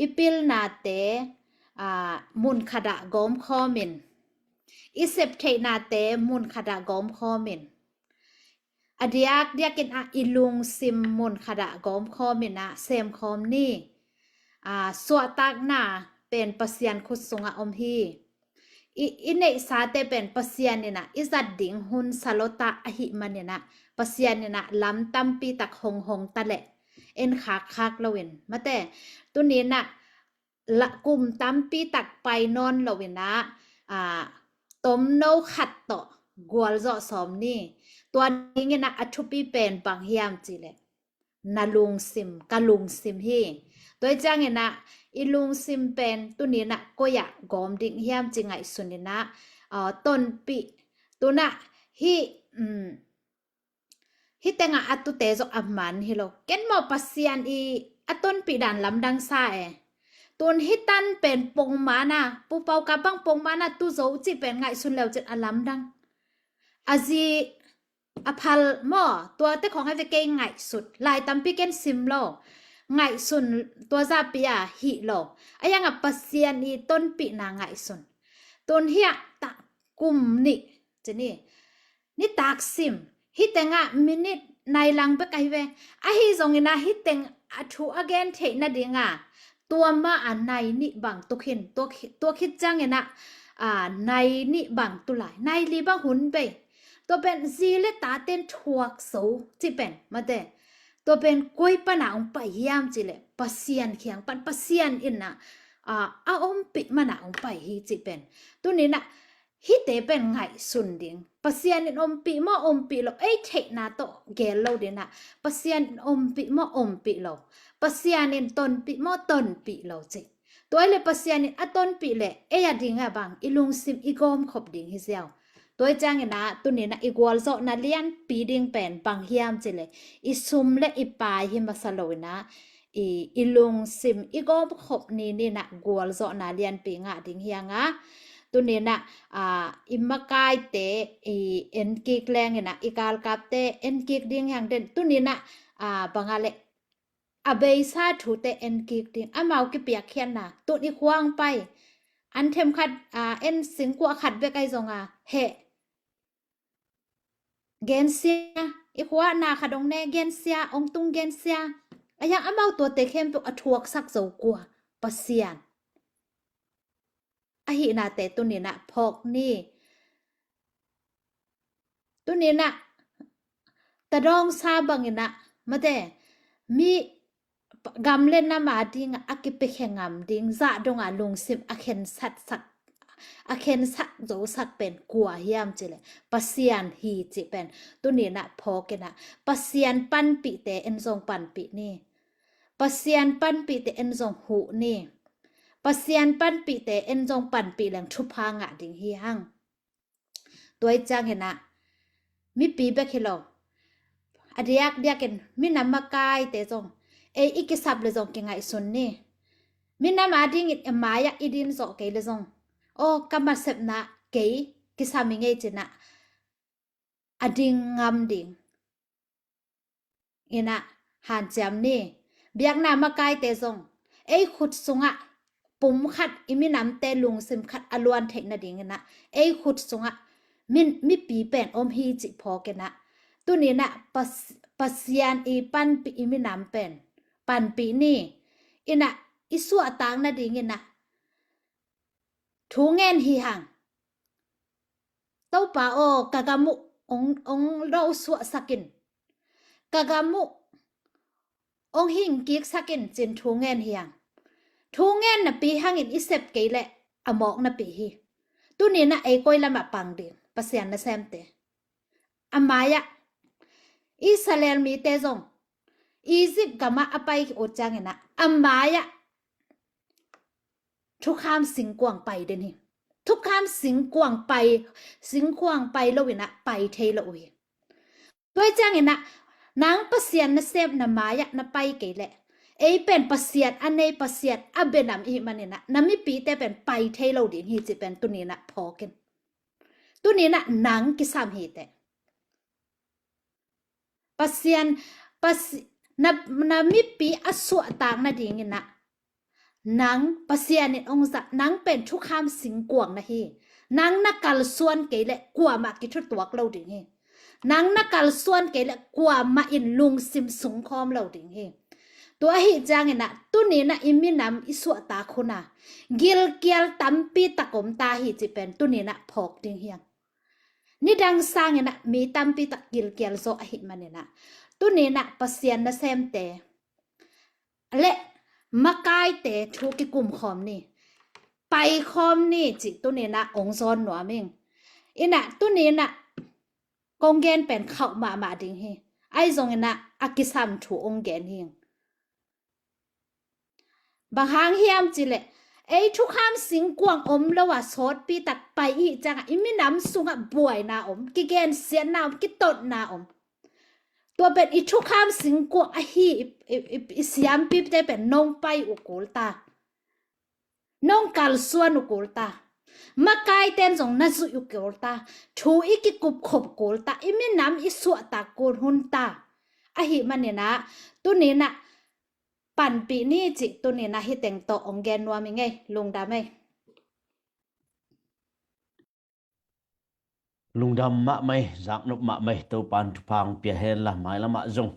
i pilnate, aa, mun khat ah gawm khawm in, i sep theihnate mun khat ah gawm khawm in, a diakdiakin ah i lungsim mun khat ah gawm khawm in ah sem khawm ni. Aa, suahtakna pen Pasian khut sungah om hi. I, i neihsate pen Pasian in ah i zat ding hun sa lua ta ahih manin ah, Pasian in ah lam tampi tak hong hong ta leh, en khakkhak loin mate, tu-in ah la, kum tampi tak pai nawn loin ah, aa, tomno khat tawh gualzawh sawm ni. Tua dingin ah a thupi pen bang hiam cih leh, na lungsim, ka lungsim hi. Tua hi ciangin ah i lungsim pen tu-in ah koi ah gawm ding hiam ci ngaihsun in ah, aa, tonpih, tu-in ah hih, um, hih tengah a tute zong a man hi lo. Ken maw Pasian i a tonpih dan lamdang sa e. Tu-in hih tan pen pongman a, pupau ka bang pongman a tu zo cih pen ngaihsun leu cin a lamdang. A zi a phal maw, tuate khawng a ve kei ngaihsut. Lai tampi ken sim lo. Ngaihsun tua zahpi a hih lo. A yang a Pasian i tonpihna ngaihsun. Tu-in hiah ta kum nih, ci ni. Nitak sim, hih tengah minit nai lang bek ahi ve. Ahi zongin ah hih teng a thu a gen theih nading a, tua ma a nai nih bang tu khin, tua khi-, tua khit ciangin ah, aa, nai nih bang tu lai, nai li bang hun bei. Tua pen zi le taten thuak zo, cih pen, mate. Tua pen koi pan ah ong pai hiam cih leh, Pasian kiang pan, Pasian in ah, aa, a ompih man ah ong pai hi cih pen. Tu-in ah, hihte pen ngaihsun ding. Pasian in ompih maw ompih lo, ei theihna tawh gel lo ding ah, Pasian in ompih maw ompih lo, Pasian in tonpih maw tonpih lo cih. Tua hi leh Pasian in a tonpih leh, ei a ding a bang, i lungsim i gawmkhop ding hi ziau. Tua hi ciangin ah, tu-in ah i gualzawhna lianpi ding pen bang hiam cih leh, i sum le i pai hi masa loin ah, i, i lungsim i gawmkhop ni-in ah gualzawhna lianpi ngah ding hi hang a. Tu-in ah, aa, i makaite i enkik leng in ah, i galkapte enkik ding hi hang den. Tu-in ah, aa, bang a leh, a beisa thute enkik ding, amau kipiakkhiatna, tu-in i khua ong pai, an themkhat, aa, en singkuah khat bek ahi zong a, heh, gensia, i khua ah na khat ong ne, gensia, ong tung gensia. A yang amau tuate khempeuh a thuaksak zo kua? Pasian. Ahihnate tu-in ah phawk ni. Tu-in ah, ta dawngsa bangin ah, mate, mi gam le nam a ding a kipiakhia ngam ding, zah dong a lungsim a khensatsak, a khensak zosak pen kua hiam cih leh, Pasian hi cih pen tu-in ah phawk in ah, Pasian panpihte en zong panpih ni. Pasian panpihte en zong huh ni. Pasian panpihte en zong panpih leng thupha ngah ding hi hang. Tua hi ciangin ah, mipi bek hi lo, a diakdiakin minam makaite zong, ei i kisap le zong kingaihsun ni. Minam a dingin i mai-ah i din zawh kei le zong, aw, ka masepna kei kisam ing ei ci-in ah, a ding ngam ding in ah hanciam ni. Biakna makaite zong, ei khut sungah pum khat, i minamte lungsim khat a luan theih nadingin ah, ei khut sungah min, mipi pen om hi cih phawk in ah, tu-in ah Pas-, Pasian i panpih i minam pen panpih ni. In ah i suahtak nadingin ah thu ngen hi hang. Topa aw, ka gam uh ong, ong do suahsak in. Ka gam uh ong hingkiksak in ci-in thu ngen hi hang. Thu ngen napi hangin i sep kei leh a mawk napi hi. Tu-in ah ei koi lamah pang ding, Pasian nasemte? A mai-ah Israel mite zong Egypt gamah a pai ut ciangin ah, a mai-ah thukham singkuang pai den hi. Thukham singkuang pai, singkuang pai loin ah pai thei lo uh hi. Tua hi ciangin ah, nang Pasian nasepna mai-ah na pai kei leh, ei pen Pasian a nei, Pasian a bia nam i hih manin ah, na mipite pen pai thei lo ding hi cih pen tu-in ah phawk in. Tuni-in ah nang kisam hi teh. Pasian, Pasi-, na, na mipi a suahtak nadingin ah nang Pasian in hong zat, nang pen thukham singkuang na hi. Nang na kalsuan kei leh kuamah kithutuak lo ding hi. Nang na kalsuan kei leh kuamah in lungsim sungkhawm lo ding hi. Tua ahih ciangin ah tuni-in ah i minam i suahtak hun ah gilkial tampi tak om ta hi cih pen tuni-in ah phawk ding hi hang. Nidang sangin ah mi tampi tak gilkial zaw ahih manin ah tuni-in ah Pasian nasemte le makaite thu kikum khawm ni, pai khawm ni cih tuni-in ah hong zawn nuam ing. In ah tuni-in ah kong gen pen khauh mahmah ding hi. Ahi zongin ah a kisam thu hong gen hi. Bang hang hiam cih leh ei thukham singkuang om lo a sawtpi tak pai i hih ciangah i minam sungah buaina om, kigensiatna om, kitotna om. Tua pen i thukham singkuang ahi i, i, i, i siampite pen nong pai uh kul ta. Nong kalsuan uh kul ta. Makaiten zong na zuih uh kul ta. Thu i kikupkhop kul ta. I minam i suahtak kul hun ta. Ahih manin ah tuni-in ah panpih ni cih tuni-in ah hih teng tawh hong gen nuam ing ei, lungdam ei. Lungdam mahmah ei, zaknop mahmah ei, Topa'n thupha hong pia hen la, mailamah zong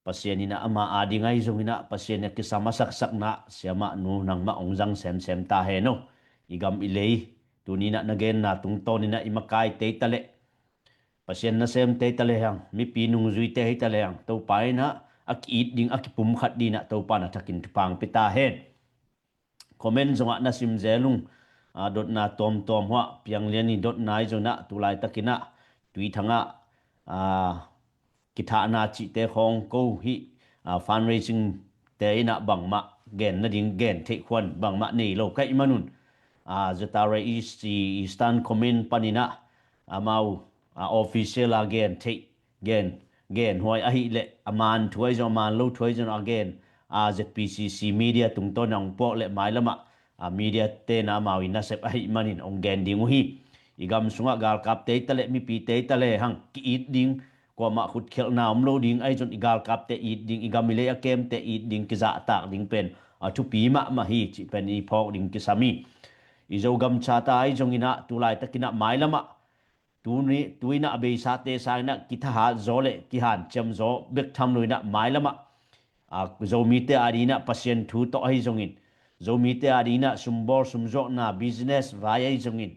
Pasian in ah ama ading ahi zongin ah Pasian in a kisam a saksakna, siamah nu nangmah hong zang semsem ta hen aw. I gam i lei, tuni-in ah na genna tungtawnin ah i makaite hi ta leh, Pasian nasemte hi ta lehang, mipi nungzuite hi ta lehang, Topa in ah a ki-it ding, a kipumkhat dingin ah Topa'n a thakin thupha hong pia ta hen. Comment zongah na sim zel ung. A, dotna tuamtuam huah piang lian i dotna ahi zongin ah tu laitakin ah Tuithang ah, a, kithahna cihte khawng ko hih, a, fundraising te in ah bangmah gen nading, gen theih khuan bangmah nei lo ka hih manun, a, Z R A E C Eastern Command panin ah amau, a, official a gen theih, gen, genhuai ahih leh a man thu ahi zong, a man lo thu ahi zong a gen, a, Z P C C media tungtawn a hong puak leh mailamah, a, media te'n ah amau i nasep ahih manin hong gen ding uh hi. I gam sungah galkapte hi ta leh, mipite hi ta lehang ki-it ding, kuamah khutkhialhna om lo ding ahi zong i galkapte it ding, i gam i lei a kemte it ding, kizahtak ding pen a thupi mahmah hi cih pen i phawk ding kisam hi. I Zogam Charter ahi zongin ah tu laitakin ah mailamah tuni, tu-in ah a beisate sangin ah kithahat zaw le kihanciam zaw bek tham loin ah mailamah, a, Zomite adingin ah Pasian thu tawh ahi zongin, Zomite adingin ah sumbawl sumzuakna business vai ahi zongin,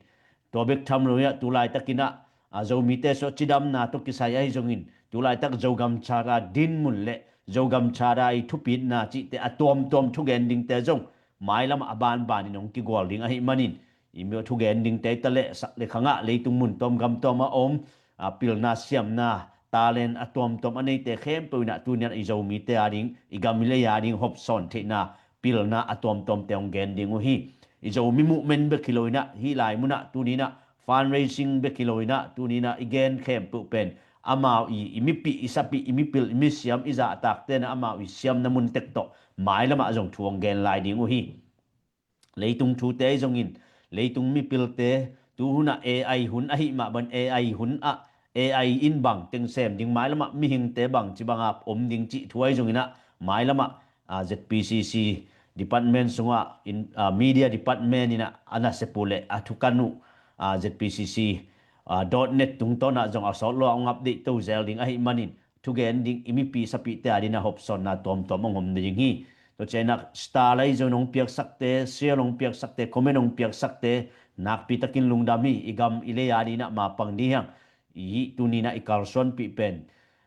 tua bek tham loin ah tu laitakin ah, a, Zomite suah cidamna tawh kisai ahi zongin, tu laitak Zogam Charter dinmun le Zogam Charter i thupitna cihte a tuamtuam thugen dingte zong mailamah a banbanin hong kigual ding ahih manin, i mi thugen dingte hi ta leh, sak le khangah leitung mun tuam gam tuam a om, a, pilna siamna talent a tuamtuam a neite khempeuh in ah tuni-in ah i Zomite ading, i gam i lei ading hopsawn theihna pilna a tuamtuamte hong gen ding uh hi. I Zomi movement bek hi loin ah hih lai munah tuni-in ah fundraising bek hi loin ah tuni-in ah i gen khempeuh pen amau i, i mipih, i sapih, i mipil, i misiam, i zahtakte'n ah amau i siamna mun tek tawh mailamah zong thu hong gen lai ding uh hi. Leitung thute ahi zongin, leitung mipilte, tu hunah A I hun ahih mah bangin A I hun ah, A I in bang teng sem ding, mailamah mihingte bangci bangah om ding cih thu ahi zongin ah mailamah, a, Z P C C department sungah in, a, media department in ah a nasep uh le a thukan uh, a, Z P C C, a, dot net tungtawn ah zong a sawt lo ah hong update to zel ding ahih manin, thugen ding i mipi sapihte adingin ah hopsawnna tuamtuam hong om ding hi. Tua ciangin ah star ahi zongin hong piaksakte, share hong piaksakte, comment hong piaksakte, nakpitakin lungdam hi. I gam i lei adingin ah mapang ding hi hang. I hih tuni-in ah i kalsuanpih pen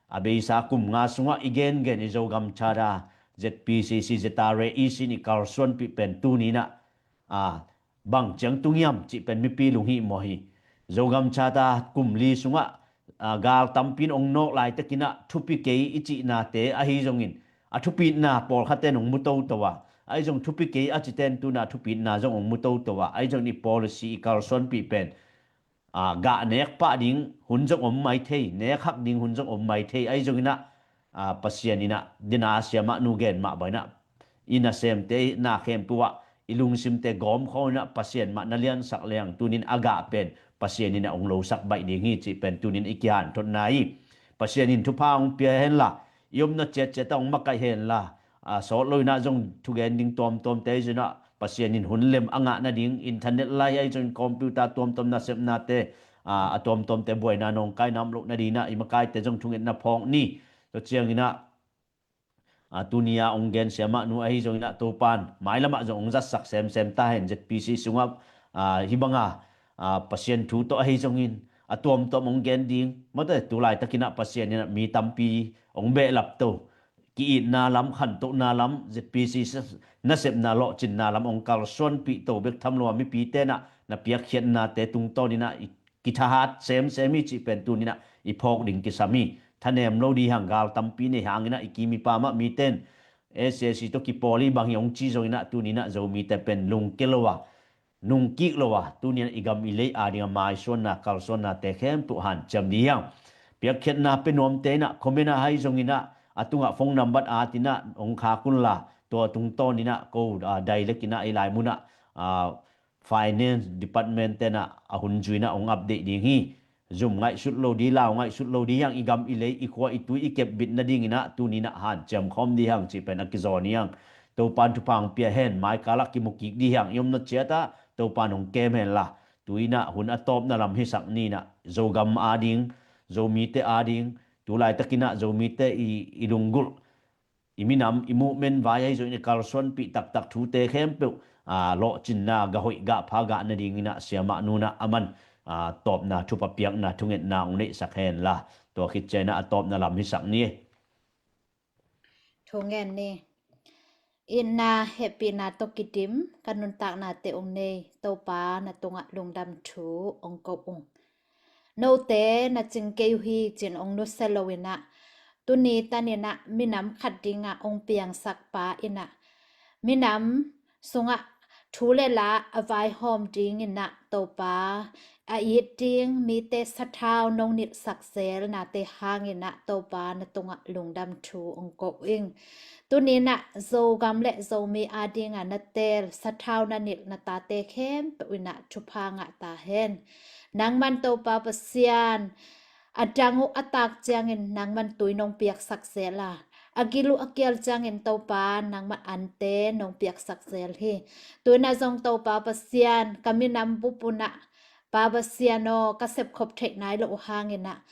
a beisa kum nga sungah i gengen i Zogam Charter, Z P C C, Z R A E C in i kalsuanpih pen tuni-in ah, a, bang ciang tung hiam cih pen mipi lunghihmawh hi. Zogam Charter kum li sungah, a, gal tampi in hong nawk laitakin ah thupi kei i cihnate ahi zongin, a thupitna pawlkhatte'n hong mu toto a, ahi zong thupi kei a cite'n tu-in ah thupitna zong hong mu toto a, ahi zongin i policy, i kalsuanpih pen, a, gah nek pah ding hun zong om mai thei, nek hak ding hun zong om mai thei, ahi zongin ah, a, Pasian in ah, dina siamah nu gen mah bangin ah, i nasemte, i na khempeuh ah i lungsimte gawmkhawm in ah Pasian mah na liansak leng, tuni-in a gah pen Pasian in a hong losak baih ding hi cih pen tunin i kihanthotna hi. Pasian in thupha hong pia henla, i omna ciatciat ah hong makaih henla, a, sawt lo in ah zong thugen ding tuamtuamte ahi zong in ah Pasian in hun lem a ngah nading, internet lai ahi zong in computer tuamtuam nasepnate, a, a tuamtuamte buaina nawngkaina om loh nading in ah i makaite zong thungetna phawk ni. Tua ciangin ah, a, tuni a hong gen siamah nu ahi zong in ah Topan mailam ah zong hong zatsak semsem ta hen. Z P C sungah, a, hih banga, a, Pasian thu tawh ahi zong in a tuamtuam hong gen ding. Mate, tu laitakin ah Pasian in ah mi tampi hong behlap to. Ki-itna lam, khantohna lam, Z P C nasepna lawhcinna lam hong kalsuanpih to bek tham lo a, mipite in ah na piakkhiatnate tungtawn in ah i kithahat semsem hi cih pen tunin ah i phawk ding kisam hi. Thanem lo ding hang, gal tampi nei hangin ah i kim i pam ah mite in S A C tawh kipawl hi bang hi hong ci zong in ah tunin ah Zomite pen lungkia lo a, nungkik lo a, tunin ah i gam i lei ading a maisuanna kalsuannate khempeuh hanciam ding hi hang. Piakkhiatna pia nuamte in ah comment ah ahi zong in ah a tungah phone number at in ah hong khak unla, tua tungtawn in ah ko, a, direct in ah i lai mun ah, a, finance department te in ah a hun zui in ah hong update ding hi. Zum ngaihsut lo ding, lau ngaihsut lo ding hi hang. I gam i lei, i khua i tui i kepbit nading in ah tunin ah hanciam khawm ding hi hang cih pen a kizawn hi hang. Topan thupha hong pia hen, maikal ah kimu kik ding hi hang. I omna ciat ah Topan hong kem henla, tu in ah hun a tawpna lam hisak ni in ah Zogam ading, Zomite ading, tu laitakin ah Zomite i, i lunggulh, i minam, i movement vai ahi zong in i kalsuanpih taktak thute khempeuh, a, lawhcinna gah hoih gah pha gah nading in ah siamah nu in ah aman, a, tawpna thupha piakna thungetna hong neihsak henla, tua khit ciang in ah a tawpna lam hisak ni. Thu ngen ni. Itna hehpihna tawh kidim ka nuntaknate hong nei Topa, na tungah lungdam thu hong ko ung. Note na cing kei uh hi ci-in hong nusia lo in ah, tuni tan in ah minam khat dingah hong piangsak pa in ah, minam sungah thu le la a vaihawm ding in ah Topa, a it ding mite sathau nong nilhsak zelnate hang in ah Topa, na tungah lungdam thu hong ko ing. Tuni in ah Zogam le Zomi ading a na teel sathau na nilh na tate khempeuh in ah thupha ngah ta hen. Nangman Topa Pasian, a dang uh a tak ciangin nangman tui nong piaksak zel a, a gil uh a kial ciangin Topa nangman ante nong piaksak zel hi. Tu in ah zong Topa Pasian, ka minam bup un ah Pa Pasian aw, ka sepkhop theih nai loh uh hang in ah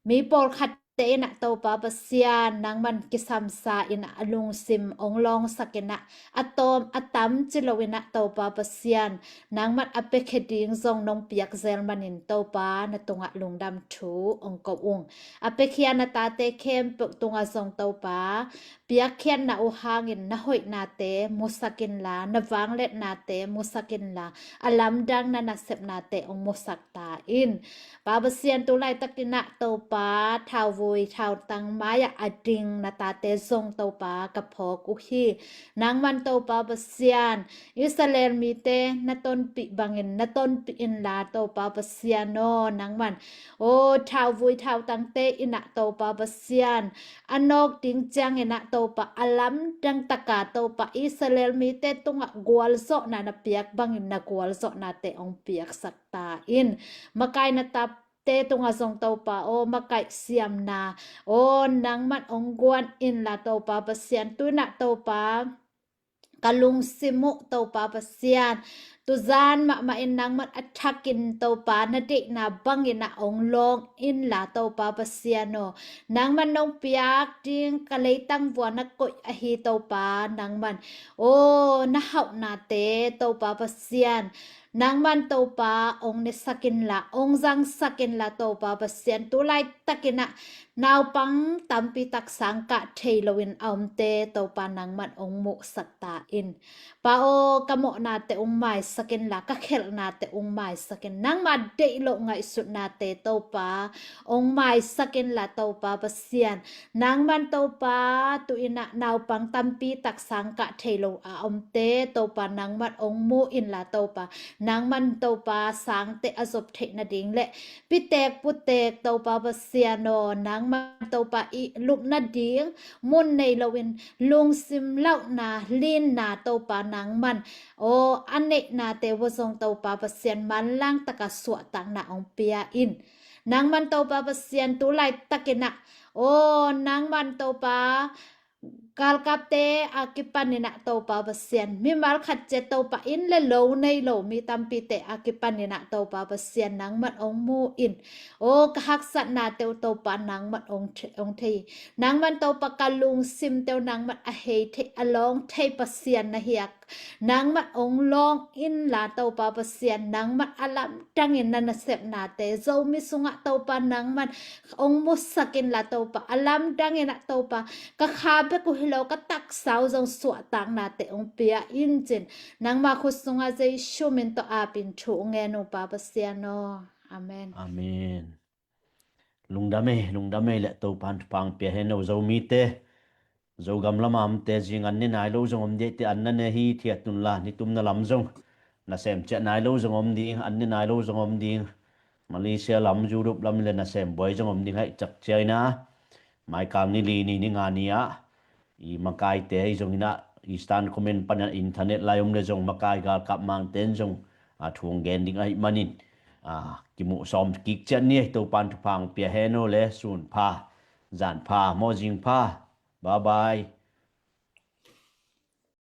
mi pawlkhatte in ah Topa Pasian, nangman kisamsa in ah a lungsim hong lawngsak in ah a tawm a tam ci lo in ah Topa Pasian, nangman a piakhia ding zong nong piak zel manin Topa, na tungah lungdam thu hong ko ung. A piakhia na tate khempeuh tungah zong Topa, piakkhiatna uh hangin na hoihnate musak inla, na vangliatnate musak inla, a lamdang na nasepnate hong musak ta in. Pa Pasian, tu laitakin ah Topa, thauvui thautang mai-ah a ding na tate zong Topa, ka phawk uh hi. Nangman Topa Pasian, Israel mite na tonpih bangin na tonpih inla Topa Pasian aw, nangman, aw, thauvui thautangte in ah Topa Pasian, a nawk ding ciangin ah Topa, a lamdang taka Topa, Israel mite tungah gualzawhna na piak bangin na gualzawhnate hong piaksak ta in. Makaih na tate tungah zong Topa aw, makaih siamna, aw, nangman hong guan inla Topa Pasian, tu in ah Topa, ka lungsim uh Topa Pasian, tuzan mahmah in nangman a thakin Topa, na deihna bangin ah hong lawng inla Topa Pasian aw, nangman nong piak ding ka leitang vua na koih ahi Topa, nangman, aw, na hauhnate Topa Pasian, nangman Topa hong nesak inla, hong zangsak inla Topa Pasian, tu laitakin ah naupang tampi tak sangkah thei loin a omte Topa, nangman hong muhsak ta in. Pa aw, ka mawhnate hong maisak inla, ka khelhnate hong maisak in. Nangma deih loh ngaihsutnate Topa, hong maisak inla Topa Pasian, nangman Topa, tu in ah naupang tampi tak sangkah thei lo a omte Topa, nangman hong mu inla Topa, nangman Topa sangte a zop theih nading le pitek putek Topa Pasian aw, nangman Topa i lup nading mun nei loin lungsim lauhna, linna Topa, nangman aw, a neih nate uh zong Topa Pasian manlang taka suahtakna hong pia in. Nangman Topa Pasian tu laitakin ah, aw, nangman Topa galkapte a kipanin ah Topa Pasian, mimal khat ciat Topa inn le lo nei lo mi tampite a kipanin ah Topa Pasian nangman hong mu in. Aw, ka haksatnate uh Topa nangman hong the-, hong thei. Nangman Topa ka lungsimte uh nangman a hei thei, a lawng thei Pasian na hi a, nangman hong lawng inla Topa Pasian, nangman a lamdangin na nasepnate Zomi sungah Topa nangman hong musak inla Topa, a lamdangin ah Topa, ka kha bek uh hi lo, ka taksa uh zong suahtaknate hong pia in cin, nangma khut sungah Jesu min tawh apin thu hong ngen uh Pa Pasian aw. Amen. Amen. Lungdam ei, lungdam ei le Topan thupha hong pia hen aw Zomite. Zogam lam a omte zing an ne nai lo zong om dih te, an na ne hi thiat un la, nitumna lam zong nasem ciah nai lo zong om ding, an ne nai lo zong om ding. Malaysia lam, Europe lam le nasem buai zong om ding haih cak ciaina. Maikang ni li ni, ni nga ni ah i makaite i zong inah i Eastern Command panin internet lai om le zong makai galkap mangten zong a thu hong gen ding ahih manin a kimuh sawm kik ciat ni. Topan thupha hong pia hen aw le sun pha, zan pha, mawzing pha. Bye bye.